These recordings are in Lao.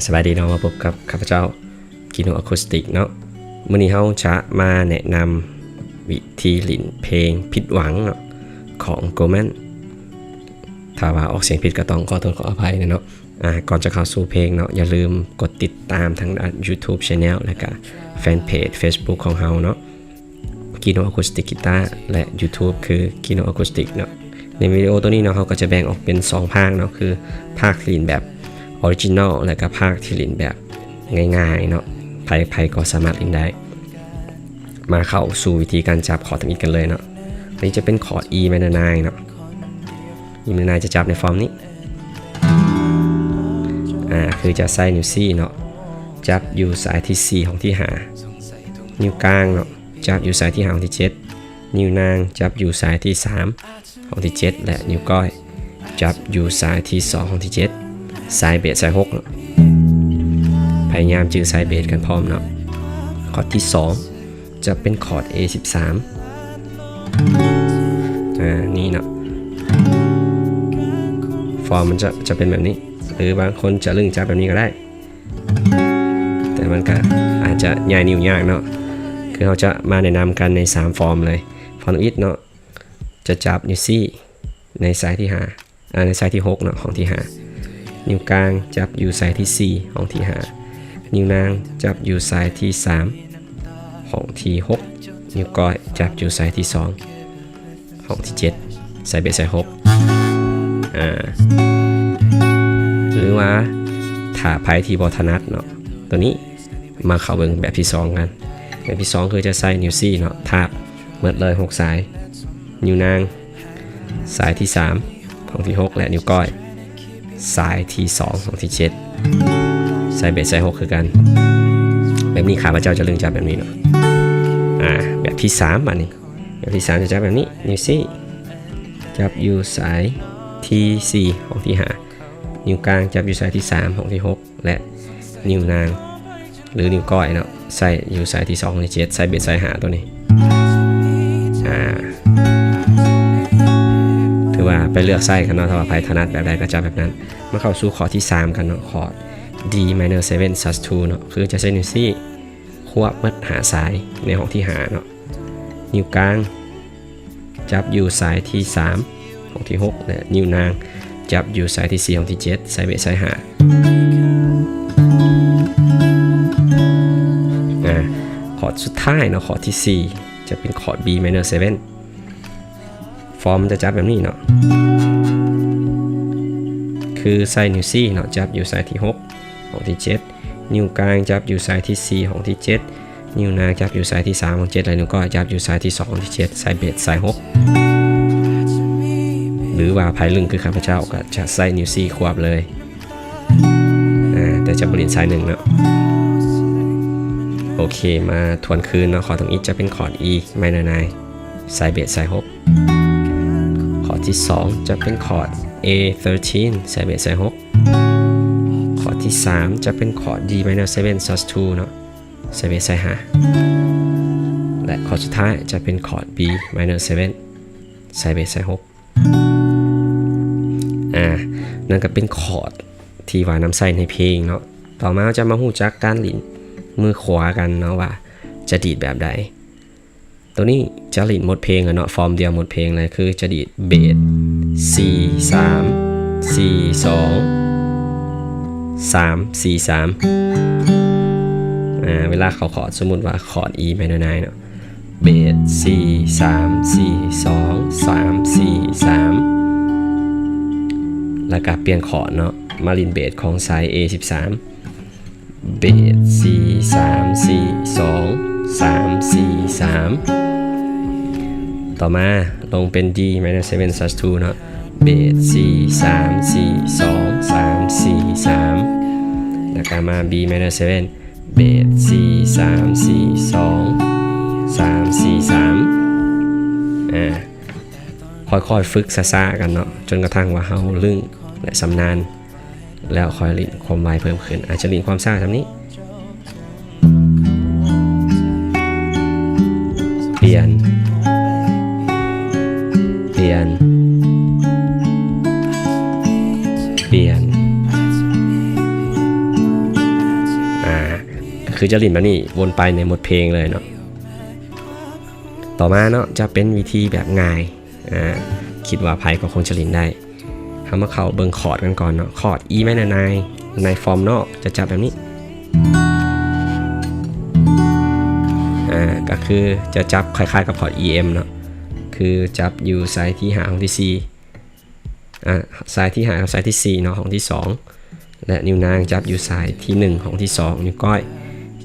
ສະບາຍດີເນາະ ມາພົບກັບຂ້າພະເຈົ້າ Kino Acoustic ເນາະ. ມື້ນີ້ເຮົາຈະມາແນະນຳວິທີຫຼິ້ນເພງຜິດຫວັງເນາະ ຂອງ Goldman. ຖ້າວ່າອອກສຽງຜິດກໍຕ້ອງຂໍໂທດຂໍອະໄພເນາະ. ອາ ກ່ອນຈະເຂົ້າສູ່ເພງເນາະ, ຢ່າລືມກົດຕິດຕາມທາງດ້ານ YouTube Channel ແລະກະແຟນເພຈ Facebook ຂອງເຮົາເນາະ. Kino Acoustic Guitar ແລະ YouTube ຄື Kino Acoustic ເນາະ. ໃນວິດີໂອໂຕນີ້ເນາະ ເຮົາກໍຈະແບ່ງອອກເປັນສອງພາກເນາະ ຄືພາກທີ່ຫຼິ້ນແບບ Original ແລະກະພາກທີ່ຫຼິ້ນແບບງ່າຍໆເນາະ, ໃຜໆກໍສາມາດຫຼິ້ນໄດ້. ມາເຂົ້າສູ່ວິທີການຈັບຄອດທຳອິດກັນເລີຍເນາະ. ອັນນີ້ຈະເປັນຄອດ E minor nine ເນາະ. E minor nine ຈະຈັບໃນຟອມນີ້ ອາ ຄືຈະໃຊ້ນິ້ວຊີ້ເນາະ ຈັບຢູ່ສາຍທີສີ່ ຫ້ອງທີຫ້າ, ນິ້ວກາງເນາະ ຈັບຢູ່ສາຍທີຫ້າ ຫ້ອງທີເຈັດ, ນິ້ວນາງຈັບຢູ່ສາຍທີສາມ ຫ້ອງທີເຈັດ ແລະ ນິ້ວກ້ອຍຈັບຢູ່ສາຍທີສອງ ຫ້ອງທີເຈັດ, ສາຍເບດສາຍຫົກເນາະ. ພະຍາຍາມຈື່ສາຍເບດກັນພ້ອມເນາະ. ຄອດທີສອງຈະເປັນຄອດ A ສິບສາມ ອາ ນີ້ເນາະ. ຟອມມັນຈະ ຈະເປັນແບບນີ້ ຫຼືບາງຄົນຈະລຶ້ງຈັບແບບນີ້ກໍໄດ້. ແຕ່ມັນກະອາດຈະຍ້າຍນິ້ວຍາກເນາະ. ຄືເຮົາຈະມາແນະນຳກັນໃນສາມຟອມເລີຍ. ຟອມທຳອິດເນາະ ຈະຈັບນິ້ວຊີ້ໃນສາຍທີຫ້າ ອາ ໃນສາຍທີຫົກເນາະ ຫ້ອງທີຫ້າ, ນິ້ວກາງຈັບຢູ່ສາຍທີສີ່ ຫ້ອງທີຫ້າ, ນິ້ວນາງຈັບຢູ່ສາຍທີສາມ ຫ້ອງທີຫົກ, ນິ້ວກ້ອຍຈັບຢູ່ສາຍທີສອງ ຫ້ອງທີເຈັດ ສາຍເບດສາຍຫົກ ອາ ຫຼືວ່າຖ້າໃຜທີ່ບໍ່ຖະໜັດເນາະ ໂຕນີ້ ມາເຂົ້າເບິ່ງແບບທີສອງກັນ. ແບບທີສອງຄືຈະໃຊ້ນິ້ວຊີ້ເນາະ ທາບໝົດເລີຍຫົກສາຍ, ນິ້ວນາງສາຍທີສາມ ຫ້ອງທີຫົກ ແລະ ນິ້ວກ້ອຍສາຍທີສອງ ຫ້ອງທີເຈັດ, ສາຍເບດສາຍຫົກຄືກັນ. ແບບນີ້ຂ້າພະເຈົ້າຈະລຶ້ງຈັບແບບນີ້ເນາະ. ອາ ແບບທີສາມ ບາດນີ້ ແບບທີສາມຈະຈັບແບບນີ້ ນິ້ວຊີ້ຈັບຢູ່ສາຍທີສີ່ ຫ້ອງທີຫ້າ, ນິ້ວກາງຈັບຢູ່ສາຍທີສາມ ຫ້ອງທີຫົກ ແລະ ນິ້ວນາງ ຫຼື ນິ້ວກ້ອຍເນາະ ໃສ່ຢູ່ສາຍທີສອງ ຫ້ອງທີເຈັດ, ໃສ່ເບດສາຍຫ້າໂຕນີ້. ອາ ຖືວ່າໄປເລືອກໃຊ້ກັນເນາະ, ຖ້າວ່າໃຜຖະໜັດແບບໃດກໍຈັບແບບນັ້ນ. ມາເຂົ້າສູ່ຄອດທີສາມກັນເນາະ, ຄອດ D minor seven sus two ເນາະ, ຄືຈະໃຊ້ນິ້ວຊີ້ຄວບໝົດຫ້າສາຍໃນຫ້ອງທີຫ້າເນາະ. ນິ້ວກາງຈັບຢູ່ສາຍທີສາມ ຫ້ອງທີຫົກ ແລະ ນິ້ວນາງຈັບຢູ່ສາຍທີສີ່ ຫ້ອງທີເຈັດ, ໃສ່ເບດສາຍຫ້າ. ອາ ຄອດສຸດທ້າຍເນາະ, ຄອດທີສີ່ຈະເປັນຄອດ B minor seven. ຟອມຈະຈັບແບບນີ້ເນາະ, ຄືໃຊ້ນິ້ວຊີ້ເນາະ ຈັບຢູ່ສາຍທີຫົກ ຫ້ອງທີເຈັດ, ນິ້ວກາງຈັບຢູ່ສາຍທີສີ່ ຫ້ອງທີເຈັດ, ນິ້ວນາງຈັບຢູ່ສາຍທີສາມ ຫ້ອງທີເຈັດ ແລະ ນິ້ວກ້ອຍຈັບຢູ່ສາຍທີສອງ ຫ້ອງທີເຈັດ, ໃສ່ເບດສາຍຫົກ. ຫຼືວ່າໃຜລຶ້ງຄືຂ້າພະເຈົ້າກໍຈະໃຊ້ນິ້ວຊີ້ຄວບເລີຍ, ອາ ແຕ່ຈະບໍ່ຫຼິ້ນສາຍໜຶ່ງເນາະ. ໂອເຄ ມາທວນຄືນເນາະ, ຄອດທຳອິດຈະເປັນຄອດ E minor nine ໃສ່ເບດສາຍຫົກ. ຄອດທີສອງຈະເປັນຄອດ A thirteen ໃສ່ເບດສາຍຫົກ. ຄອດທີສາມຈະເປັນຄອດ D minor seven sus two ເນາະ, ໃສ່ເບດສາຍຫ້າ ແລະ ຄອດສຸດທ້າຍຈະເປັນຄອດ B minor seven ໃສ່ເບດສາຍຫົກ. ອາ ນັ້ນກໍເປັນຄອດທີ່ວ່ານຳໃຊ້ໃນເພງເນາະ. ຕໍ່ມາເຮົາຈະມາຮູ້ຈັກການຫຼິ້ນມືຂວາກັນເນາະ ວ່າຈະດີດແບບໃດ. ໂຕນີ້ຈະຫຼິ້ນໝົດເພງເລີຍເນາະ, ຟອມດຽວໝົດເພງເລີຍ, ຄືຈະດີດເບດ ສີ່ ສາມ ສີ່ ສອງ ສາມ ສີ່ ສາມ. ອາ ເວລາເຂົ້າຄອດ, ສົມມຸດວ່າຄອດ E minor nine ເນາະ, ເບດ ສີ່ ສາມ ສີ່ ສອງ ສາມ ສີ່ ສາມ ແລ້ວກະປ່ຽນຄອດເນາະ, ມາຫຼິ້ນເບດຂອງສາຍ A ສິບສາມ. ເບດ ສີ່ ສາມ ສີ່ ສອງ ສາມ ສີ່ ສາມ. ຕໍ່ມາລົງເປັນ D minor seven sus two ເນາະ, ເບດ ສີ່ ສາມ ສີ່ ສອງ ສາມ ສີ່ ສາມ ແລ້ວກະມາ B minor seven, ເບດ ສີ່ ສາມ ສີ່ ສອງ ສາມ ສີ່ ສາມ. ອາ ຄ່ອຍໆຝຶກຊ້າໆກັນເນາະ, ຈົນກະທັ່ງວ່າເຮົາລຶ້ງ ແລະ ຊຳນານ ແລ້ວຄ່ອຍຫຼິ້ນຄວາມໄວເພີ່ມຂຶ້ນ. ອາດຈະຫຼິ້ນຄວາມຊ້າສ່ຳນີ້. ປ່ຽນ ປ່ຽນ ປ່ຽນ. ຄືຈະຫຼິ້ນແບບນີ້ວົນໄປໃນໝົດເພງເລີຍເນາະ. ຕໍ່ມາເນາະ ຈະເປັນວິທີແບບງ່າຍ ອາ ຄິດວ່າໃຜກໍຄົງຈະຫຼິ້ນໄດ້. ເຮົາມາເຂົ້າເບິ່ງຄອດກັນກ່ອນເນາະ. ຄອດ E minor nine ໃນຟອມນອກຈະຈັບແບບນີ້ ອາ ກໍຄືຈະຈັບຄ້າຍໆກັບຄອດ E M ເນາະ ຄືຈັບຢູ່ສາຍທີຫ້າ ຫ້ອງທີສີ່ ອາ ສາຍທີຫ້າກັບສາຍທີສີ່ເນາະ ຫ້ອງທີສອງ ແລະ ນິ້ວນາງຈັບຢູ່ສາຍທີໜຶ່ງ ຫ້ອງທີສອງ ນິ້ວກ້ອຍ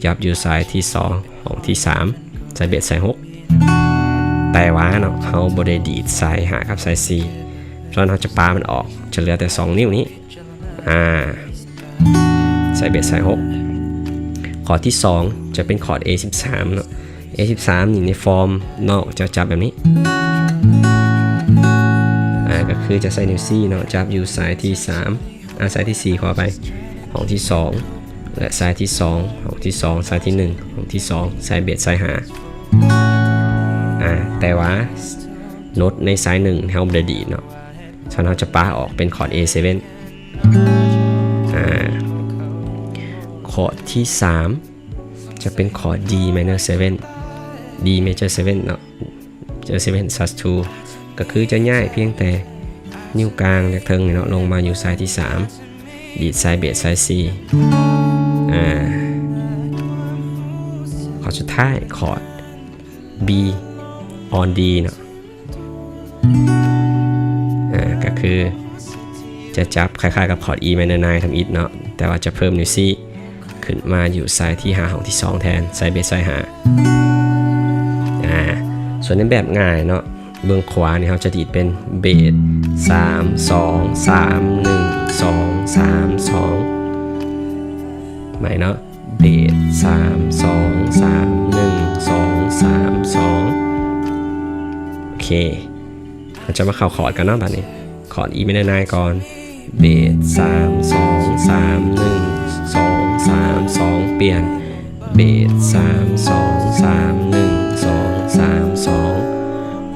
ຈັບຢູ່ສາຍທີສອງ ຫ້ອງທີສາມ ສາຍເບສສາຍຫົກ. ແຕ່ວ່າເນາະ ເຮົາບໍ່ໄດ້ດີດສາຍຫ້າກັບສາຍສີ່ ສະນັ້ນເຮົາຈະປະມັນອອກ ຈະເຫຼືອແຕ່ສອງນິ້ວນີ້ ອາ ສາຍເບສສາຍຫົກ. ຄອດທີສອງຈະເປັນຄອດ A ສິບສາມເນາະ. A ສິບສາມນີ້ໃນຟອມນອກຈະຈັບແບບນີ້ ອາ ກໍຄືຈະໃຊ້ນິ້ວຊີ້ເນາະ ຈັບຢູ່ສາຍທີສາມ ອາ ສາຍທີສີ່ ຂໍອະໄປ ຫ້ອງທີສອງ ແລະ ສາຍທີສອງ ຫ້ອງທີສອງ ສາຍທີໜຶ່ງ ຫ້ອງທີສອງ ສາຍເບສສາຍຫ້າ ອາ ແຕ່ວ່າໂນ້ດໃນສາຍໜຶ່ງເຮົາບໍ່ໄດ້ດີດເນາະ ສະນັ້ນເຮົາຈະປະອອກເປັນຄອດ A seven ອາ ຄອດທີສາມຈະເປັນຄອດ D minor seven D major seven ເນາະ major seven sus two ກໍຄືຈະຍ້າຍພຽງແຕ່ນິ້ວກາງຈາກເທິງນີ້ເນາະ ລົງມາຢູ່ສາຍທີສາມ ດີດສາຍເບສສາຍສີ່ ອາ ຄອດສຸດທ້າຍຄອດ B on D ເນາະ ອາ ກໍຄືຈະຈັບຄ້າຍໆກັບຄອດ E minor nine ທຳອິດເນາະ ແຕ່ວ່າຈະເພີ່ມນິ້ວຊີ້ຂຶ້ນມາຢູ່ສາຍທີຫ້າ ຫ້ອງທີສອງແທນ ສາຍເບສສາຍຫ້າ ອາ ສ່ວນໃນແບບງ່າຍເນາະ ເບື້ອງຂວານີ້ເຮົາຈະດີດເປັນເບສ ສາມ ສອງ ສາມ ໜຶ່ງ ສອງ ສາມ ສອງ ໃໝ່ເນາະ ເບສ ສາມ ສອງ ສາມ ໜຶ່ງ ສອງ ສາມ ສອງ ໂອເຄ ເຮົາຈະມາເຂົ້າຄອດກັນເນາະ ບາດນີ້ ຄອດ E minor nine ກ່ອນ ເບສ ສາມ ສອງ ສາມ ໜຶ່ງ ສອງ ສາມ ສອງ ປ່ຽນ ເບສ ສາມ ສອງ ສາມ ໜຶ່ງ ສອງ ສາມ ສອງ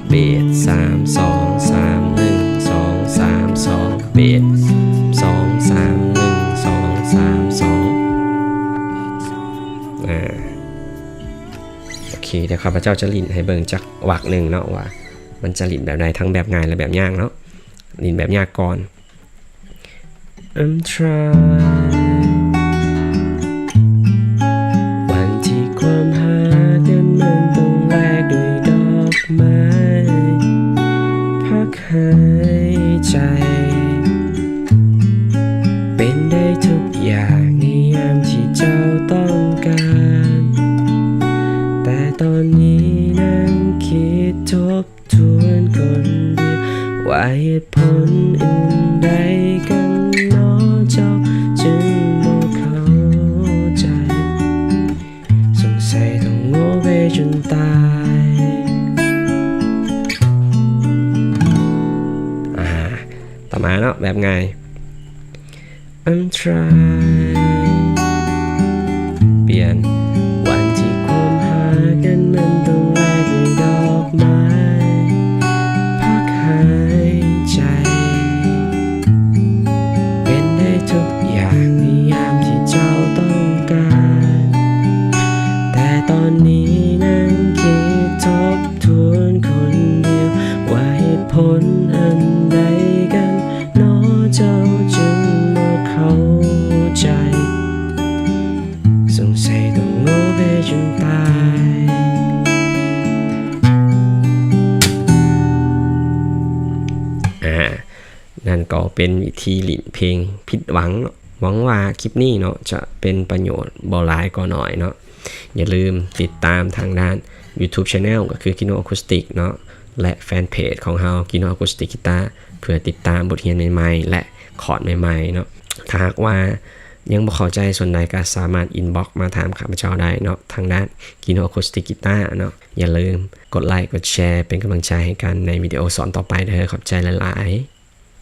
ເບສ ສາມ ສອງ ສາມ ໜຶ່ງ ສອງ ສາມ ສອງ ເບສ ສອງ ສາມ ໜຶ່ງ ສອງ ສາມ ສອງ ອາ ໂອເຄ ດຽວຂ້າພະເຈົ້າຈະຫຼິ້ນໃຫ້ເບິ່ງຈັກວັກໜຶ່ງເນາະ ວ່າມັນຈະຫຼິ້ນແບບໃດ ທັງແບບງ່າຍ ແລະ ແບບຍາກເນາະ. ຫຼິ້ນແບບຍາກກ່ອນ. I'm trying ວັນທີ່ຄວາມຫາກັນມັນຕ້ອງແລກດ້ວຍດອກໄມ້ພັກ ຫາຍໃຈ ເປັນໄດ້ທຸກຢ່າງໃນຍາມທີ່ເຈົ້າຕ້ອງການ ແຕ່ຕອນນີ້ນັ່ງຄິດທົບທວນຄົນດຽວ ວ່າເຫດຜົນອື່ນໃດກັນນໍ ເຈົ້າຈຶ່ງບໍ່ເຂົ້າໃຈ. ສົງໄສຕ້ອງໂງ່ໄປຈົນຕາຍ. ອາ ຕໍ່ມາເນາະ ແບບງ່າຍ I'm trying ປ່ຽນ ວັນທີ່ຄວາມຫາກັນມັນຕ້ອງແລກດ້ວຍດອກໄມ້ພັກຫາຍໃຈ. ເປັນໄດ້ທຸກຢ່າງໃນຍາມທີ່ເຈົ້າຕ້ອງການ ແຕ່ຕອນນີ້ນັ່ງຄິດທົບທວນຄົນດຽວ ວ່າເຫດຜົນອັນໃດກັນນໍ ເຈົ້າຈຶ່ງບໍ່ເຂົ້າໃຈ. ສົງໄສຕ້ອງໂງ່ໄປຈົນຕາຍ. ອາ ນັ້ນກໍເປັນວິທີຫຼິ້ນເພງຜິດຫວັງເນາະ. ຫວັງວ່າຄລິບນີ້ເນາະ ຈະເປັນປະໂຫຍດບໍ່ຫຼາຍກໍໜ້ອຍເນາະ. ຢ່າລືມຕິດຕາມທາງດ້ານ YouTube Channel ກໍຄື Kino Acoustic ເນາະ ແລະ ແຟນເພຈຂອງເຮົາ Kino Acoustic Guitar ເພື່ອຕິດຕາມບົດຮຽນໃໝ່ໆ ແລະ ຄອດໃໝ່ໆເນາະ. ຖ້າຫາກວ່າຍັງບໍ່ເຂົ້າໃຈສ່ວນໃດ ກໍສາມາດ inbox ມາຖາມຂ້າພະເຈົ້າໄດ້ເນາະ ທາງດ້ານ Kino Acoustic Guitar ເນາະ. ຢ່າລືມກົດໄລ ກົດແຊ ເປັນກຳລັງໃຈໃຫ້ກັນໃນວິດີໂອສອນຕໍ່ໄປເດີ. ຂອບໃຈຫຼາຍໆ.